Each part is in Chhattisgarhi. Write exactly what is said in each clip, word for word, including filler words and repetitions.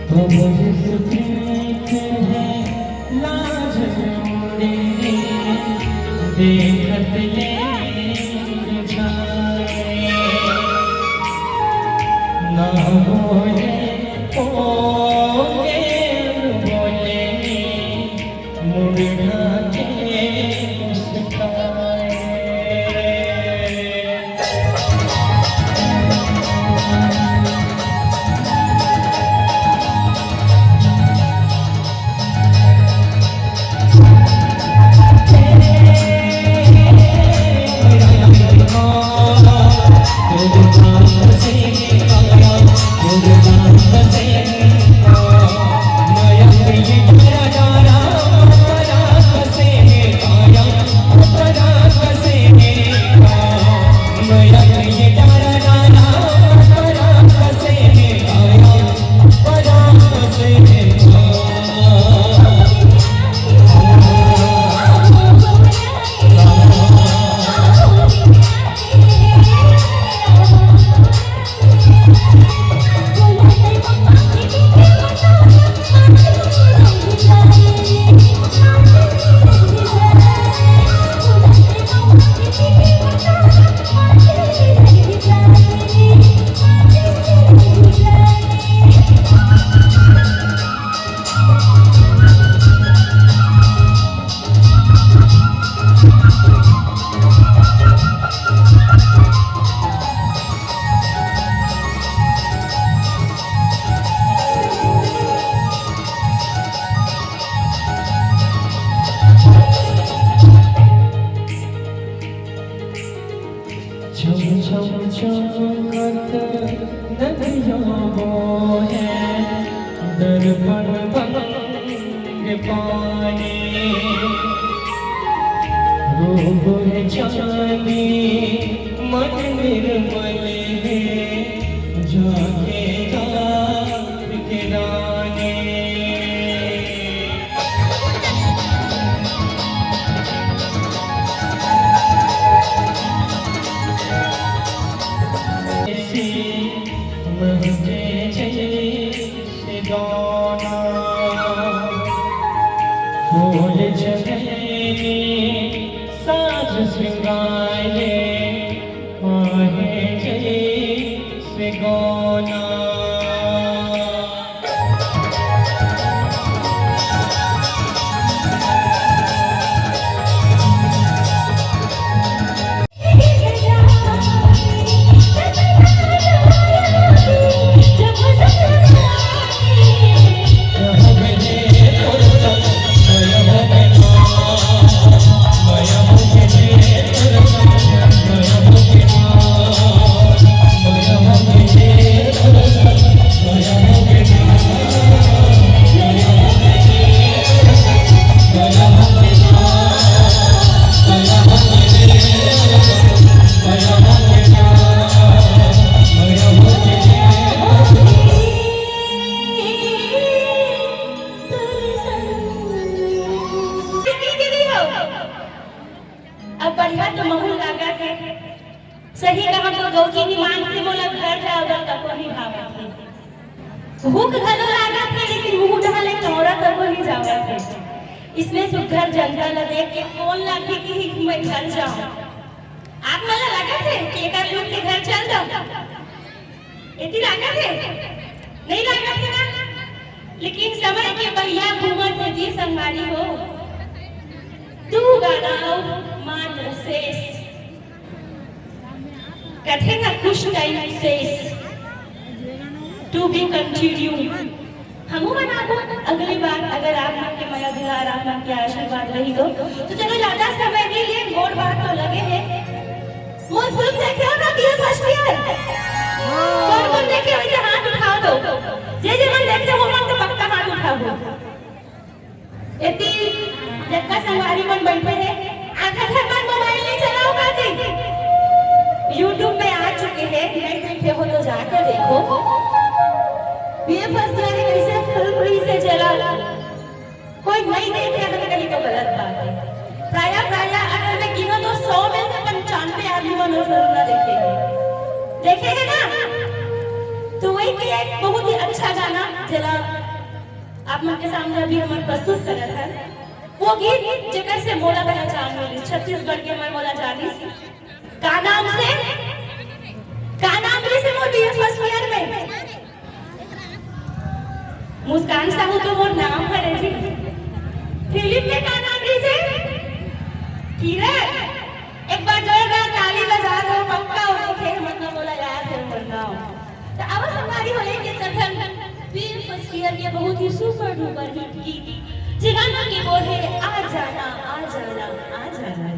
बहुत प्रीत है लाज छोड़े, देखत ले मुरझाए। ना बोले तो बोले, मुरझा के मुस्काए। छम छम चमकत नदिया वो है, दर्पण भंग पानी। रूप है चांदी, मन निर्मल है, झांके रात के रानी। महके जैसे दाना, फूल चमेली साज श्रृंगार ले, आहे जैसे गाना। अब बढ़िया तो महू लागत हे। सही कहा तो गौकी निमान से मोला घर जाए बर तको नहीं भावत हे। भूख घलो लागत हे, लेकिन मुंह डहर ले कौड़ा तको नहीं जावत हे। इसने सुघर जनता ला देख के कोन लागही कि मैं घर जाऊं। आप मन ला लागत हे कि एक आध लोग के घर चल जाऊं? एती लागत हे? नहीं लागत हे ना? लेकिन समय के पहिया घूमत हे जी संगवारी हो। दू गाना अउ मात्र शेष। कथे ना कुछ टाइम शेष। To be continue। हमू मन आबो अगली बार, अगर आप मन के मया दिला राम मन के आशीर्वाद रही तो। तो चलो, ज्यादा समय नहीं लिए, मोर बात तो लगे है। मोर फिल्म देखे हो ना, बी ए फर्स्ट ईयर? कौन कौन देखे हो, इसे हाथ उठाओ तो। जे जे मन देखे हो, मन तो पक्का हाथ उठाओ। इतनी जगह संगवारी मन बैठे हैं, आखिर घर पर मोबाइल नहीं चलाओ का जी? YouTube में आ चुके हैं, नहीं देखे हो तो जाकर देखो। बी ए फर्स्ट ईयर कैसे फिल्म रही से चला, कोई नहीं देखे अगर कहीं तो गलत बात है। प्रायः प्रायः अगर मैं गिनो तो सौ में से पंचानवे आदमी मन वो फिल्म ना देखे हैं। देखे हैं ना? तो वही के एक बहुत ही अच्छा गाना जेला आप मन के सामने अभी हमन प्रस्तुत करत हन। वो गीत जेकर से मोला पहचान मिली, छत्तीसगढ़ के मैं मोला जानिस। का नाम से? का नाम रहिस मोर बी ए फर्स्ट ईयर में? मुस्कान साहू तो मोर नाम हरे जी। फिल्म में का नाम रहिस? किरण। एक बार जोरदार ताली बजा दो, पक्का हो देखे, मतलब बोला याद है मोर नाम। तो अब संगवारी हो लेके तखन बी ए फर्स्ट ईयर के बहुत ही सुपर डुपर हिट गीत, जे गाना के बोल है आ जाना, आ जाना, आ जाना।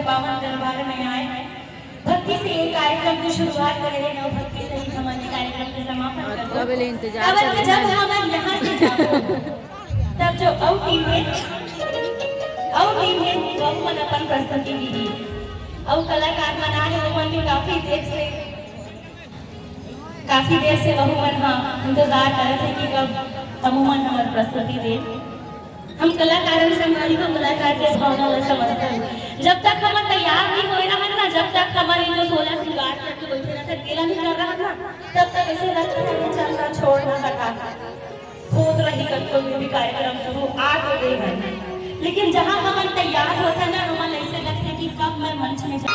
पावन दरबार में आए, भक्ति से ये कार्यक्रम की शुरुआत करे रहे और भक्ति से ही हमन ये कार्यक्रम के समापन करबो। अभी ले इंतजार काबर कि करे जब हैं। हमन यहाँ से जाबो, तब जो अउ टीम हे, अउ टीम हे, वो मन अपन प्रस्तुति दीही। अउ कलाकार मन आ हे, वो मन भी काफी देर से, काफी देर से वहू मन ह इंतजार करत हे कि कब समूह मन हमर प्रस्तुति दे। हम कलाकारन से हमारी को कलाकार के भावना ला समझथन। जब तक हमर तैयार नहीं होए रहन ना, जब तक हमर ये जो सोलह श्रृंगार करके बैठे रहथन, गेला नहीं कर रहन ना, तब तक ऐसे लगता है कि चल ना, छोड़ ना, हटा। होत रही कतको भी कार्यक्रम शुरू, आ तो गए हैं, लेकिन जहाँ हमन तैयार होथन ना, हमन ऐसे लगथे कि कब मैं मंच में जा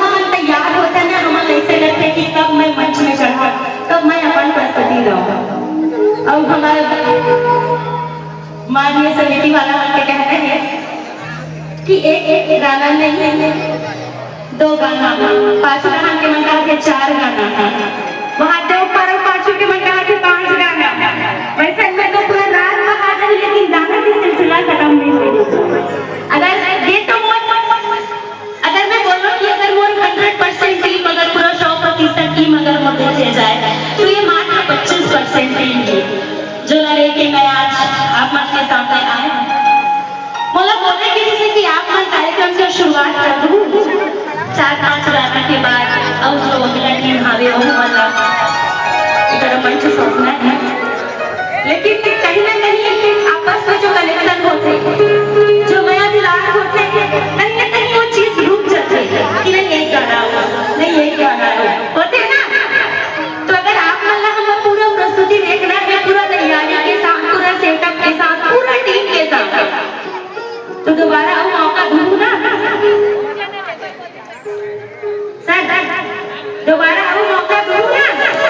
हमन तैयार होथन ना, हमन ऐसे लगथे कि कब मैं मंच में चढ़ां, कब मैं अपन प्रस्तुति दऊं। अउ हमर माननीय समिति वाला मन के कहना है कि एक, एक गाना नहीं, दो गाना, पाछू डहान के मन कहा के चार गाना, वहां दो पर पाछू के मन कहा के पांच गाना। वैसे मैं तो पूरा रात बहा रही, लेकिन गाना की सिलसिला खत्म नहीं हुई। अगर ये तो मोर, अगर मैं बोलूं कि अगर मोर हंड्रेड परसेंट टीम, अगर पूरा सौ प्रतिशत टीम अगर मोर देखे जाए, तो ये मात्र पच्चीस परसेंट टीम है, जो ना लेके मैं आज आप मन के सामने आए हूं। मोला बोले के जैसे कि आप मन कार्यक्रम के शुरुआत कर दूं, चार पांच गाना के बाद, अउ जो अगला टीम हावे, वो वाला इधर मंच सौंपना है। लेकिन कहीं ना कहीं आपस में जो कनेक्शन होथे, जो मया दुलार होथे, कहीं ना कहीं वो चीज रुक जाथे कि नहीं, यही गाना हो, नहीं, यही गाना हो, होथे ना? तो अगर आप मन ला हमर पूरा प्रस्तुति देखना है, पूरा तैयारी के साथ, पूरा सेटअप के साथ, पूरा टीम के साथ, तो दोबारा हम मौका दूंगा ना सर, दोबारा हम मौका दूंगा ना।